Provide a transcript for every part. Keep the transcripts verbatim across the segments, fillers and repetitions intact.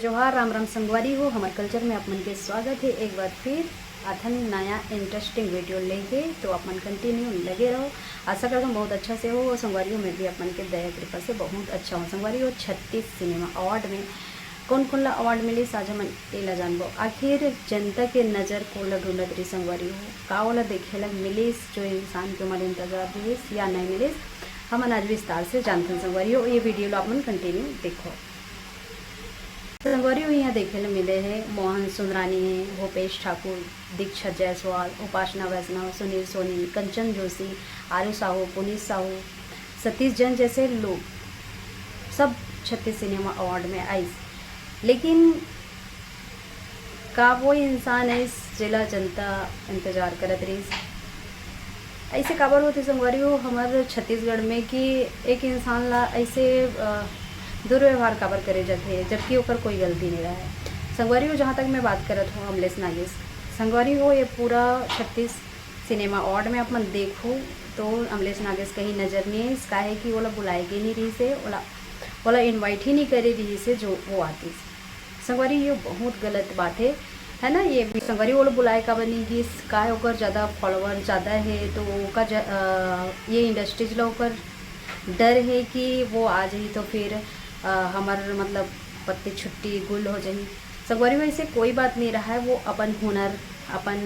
जोहार, राम राम संगवारी हो, हमर culture में आप मन के स्वागत हे एक बार फिर अथन नया interesting video लेके। तो आप मन continue लगे रहो। आशा करत हूँ बहुत अच्छा से हो। संगवारी हो, मैं भी आप मन के दया कृपा से बहुत अच्छा हूँ। संगवारी हो, छत्तीस सिनेमा award में कौन कौन ला award मिलिस, आज हमन एला जानबो। आखिर जनता के नजर कोन ला ढूंढत रही संगवारी हो, का ओला देखे ला मिलिस जो इंसान के ओमन इंतजार रहिस या नहीं मिलिस, हमन आज विस्तार से जानथन संगवारी हो। ये video ला आप मन continue देखो। संगवारी हो, यहाँ देखे ला मिले हे मोहन सुंदरानी हे, भूपेश ठाकुर, दीक्षा जायसवाल, उपासना वैष्णव, सुनील सोनी, कंचन जोशी, आरू साहू, पुनीत साहू, सतीश जैन जैसे लोग सब छत्तीस सिनेमा award में आइस। लेकिन का वो इंसान आइस जेला जनता इंतजार करत रहिस? ऐसे काबर होथे संगवारी हो हमर छत्तीसगढ़ में कि एक इंसान ला ऐसे, अ, दुर्व्यवहार काबर करे जाथे, जबकि ओकर कोई गलती नहीं रहे? संगवारी हो, जहाँ तक मैं बात करत हूँ अमलेश नागेश, संगवारी हो, ये पूरा छत्तीस सिनेमा award में आप मन देखो तो अमलेश नागेश कहीं नजर नहीं आइस। काहे कि ओला बुलाए के नहीं रहिस हे, ओला, ओला invite ही नहीं करे रहिस हे जो वो आतिस। संगवारी, ये बहुत गलत बात है, है ना? ये भी संगवारी, वो लोग बुलाए काबर नहीं गिस, का है, ओकर ज़्यादा follower ज़्यादा है, तो ओकर ज-, अ, ये industries ला ओकर डर है कि वो आ जाही तो फिर, अ, हमर मतलब पत्ती छुट्टी गुल हो जाही। संगवारी, वैसे कोई बात नहीं रहा है, वो अपन हुनर, अपन,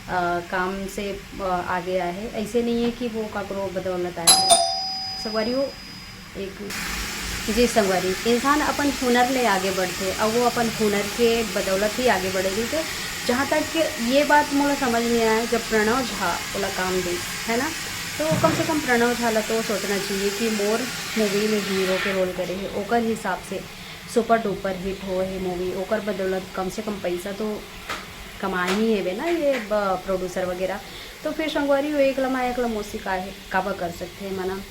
अ, काम से, अ, आगे आए है। ऐसे नहीं है कि वो काकरो बदौलत आए है। संगवारी, वो एक, जी संगवारी, इंसान अपन हुनर ले आगे बढ़थे अउ वो अपन हुनर के बदौलत ही आगे बढ़े। जैसे जहाँ तक ये बात मोला समझ नहीं आया, जब प्रणव झा ओला काम दे, है ना, तो कम से कम प्रणव झा ला तो सोचना चाहिए कि मोर movie में hero के role करे है, ओकर हिसाब से super duper hit हो है movie, ओकर बदौलत कम से कम पैसा तो कमाए ही हेबे ना ये ब-, producer वगैरह। तो फिर संगवारी हो, एक लम्हा एक लम्होसी का है, काबर कर सकते हैं मना।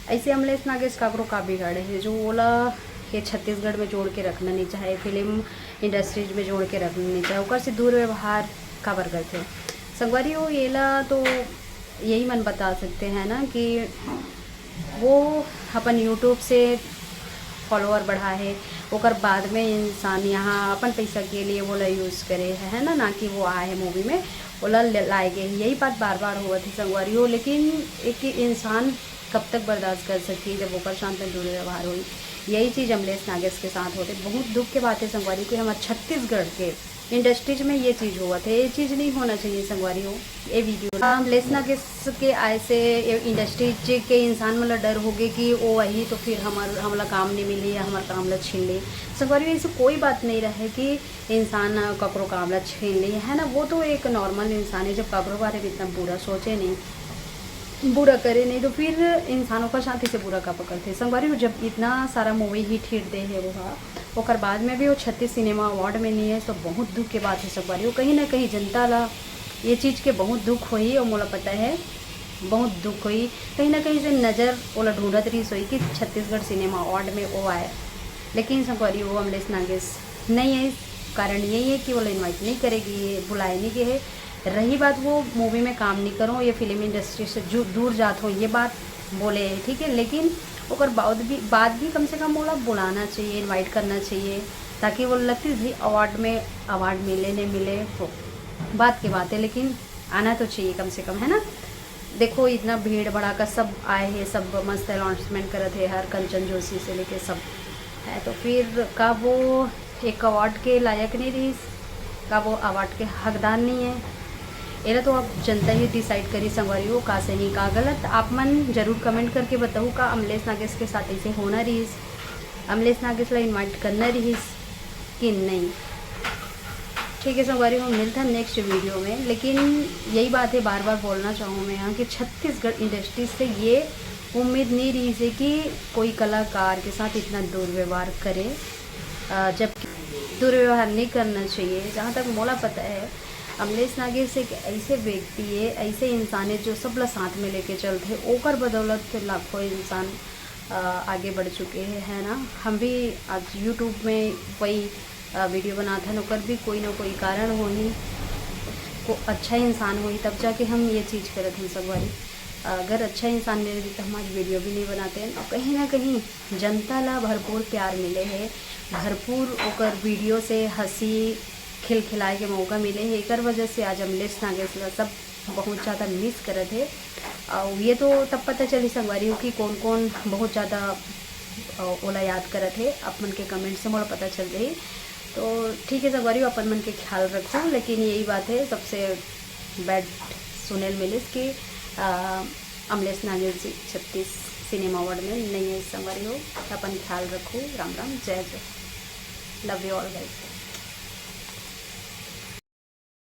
ऐसे अमलेश नागेश काकरो का बिगाड़े है जो ओला ये छत्तीसगढ़ में जोड़ के रखना नहीं चाहे, film industries में जोड़ के रखना नहीं चाहे, ओकर से दुर्व्यवहार काबर करथे? संगवारी हो, येला तो यही मन बता सकते हैं ना कि वो अपन YouTube से follower बढ़ा है, ओकर बाद में इंसान यहाँ अपन पैसा के लिए वो ला use करे है, है ना, ना कि वो आए है movie में, ओला ले-, लाए गए है। यही बात बार बार होवत है संगवारी हो, लेकिन एक इंसान कब तक बर्दाश्त कर सकही जब ओकर साथ में दुर्व्यवहार होई? यही चीज़ अमलेश नागेश के साथ होथे। बहुत दुख के बात है संगवारी हो, हमर छत्तीसगढ़ के industries में ये चीज़ होवत है, ये चीज़ नहीं होना चाहिए संगवारी हो। ये video ला अमलेश नागेश के आए से ये industries के इंसान मन ला डर होगे कि ओ आही तो फिर हमर, हमला काम नहीं मिली या हमर काम ला छीन ली। संगवारी हो, ऐसे कोई बात नहीं रहे कि इंसान ककरो काम ला छीन ली, है ना। वो तो एक normal इंसान है, जब ककरो बारे में इतना बुरा सोचे नहीं, बुरा करे नहीं, तो फिर इंसान ओकर साथ ऐसे बुरा काबर करथे? संगवारी हो, जब इतना सारा movie hit hit दे है वो हा, ओकर बाद में भी वो छत्तीस सिनेमा award में नहीं है, तो बहुत दुख के बात है संगवारी हो। कहीं ना कहीं जनता ला ये चीज़ के बहुत दुख होही, और मोला पता है बहुत दुख होही। कहीं ना कहीं से नज़र ओला ढूंढत रहिस होही कि छत्तीसगढ़ सिनेमा award में वो आए, लेकिन संगवारी हो, अमलेश नागेश नहीं आइस। कारण यही है कि ओला invite नहीं करे गे, बुलाए नहीं गए है। रही बात वो movie में काम नहीं करो, ये film industry से जू-, दूर जात हो, ये बात बोले है, ठीक है, लेकिन ओकर बाद भी, बाद भी कम से कम ओला बुलाना चाहिए, invite करना चाहिए, ताकि वो लगती थी award में, award मिले नहीं मिले, वो बात की बात है, लेकिन आना तो चाहिए कम से कम, है ना। देखो, इतना भीड़ भड़ाका सब आए हैं, सब मस्त announcement करत है, हर कंचन जोशी से लेके सब है, तो फिर का वो एक award के लायक नहीं रहिस? का वो award के हकदार नहीं है? एला तो आप जनता ही decide करी संगवारी हो, का सही का गलत। आप मन जरूर comment करके बताओ, का अमलेश नागेश के साथ ऐसे होना रहिस? अमलेश नागेश ला invite करना रहिस कि नहीं? ठीक है संगवारी हो, मिलता next video में। लेकिन यही बात है, बार बार बोलना चाहूँ मैं यहाँ कि छत्तीसगढ़ industry से ये उम्मीद नहीं रहिस है कि कोई कलाकार के साथ इतना दुर्व्यवहार करे, अ, जबकि दुर्व्यवहार नहीं करना चाहिए। जहाँ तक मोला पता है, अमलेश नागेश एक ऐसे व्यक्ति है, ऐसे इंसान है जो सबला साथ में लेके चलते, ओकर बदौलत लाखों इंसान, अ, आगे बढ़ चुके हैं, है ना। हम भी आज YouTube में वही, अ, video बनात हन, ओकर भी कोई ना कोई कारण होही, को अच्छा इंसान होही तब जाके हम ये चीज़ करत हन संगवारी। अगर अच्छा इंसान नहीं रहती तो हम आज video भी नहीं बनाते हैं। और कहीं ना कहीं जनता ला भरपूर प्यार मिले है, भरपूर ओकर वीडियो से हंसी खिलखिलाए के मौका मिले हे। एकर वजह से आज अमलेश नागेश ला सब बहुत ज़्यादा मिस करत हे। और ये तो तब पता चली संगवारी हो कि कौन कौन बहुत ज़्यादा ओला याद करत हे, आप मन के कमेंट से मोला पता चल रही। तो ठीक है संगवारी हो, अपन मन के ख्याल रखो, लेकिन यही बात है सबसे बैड सुनेल मिलिस कि अमलेश नागेश जी छत्तीस सिनेमा अवार्ड में नहीं है संगवारी हो। अपन ख्याल रखो। राम राम, जय जय, love you all guys।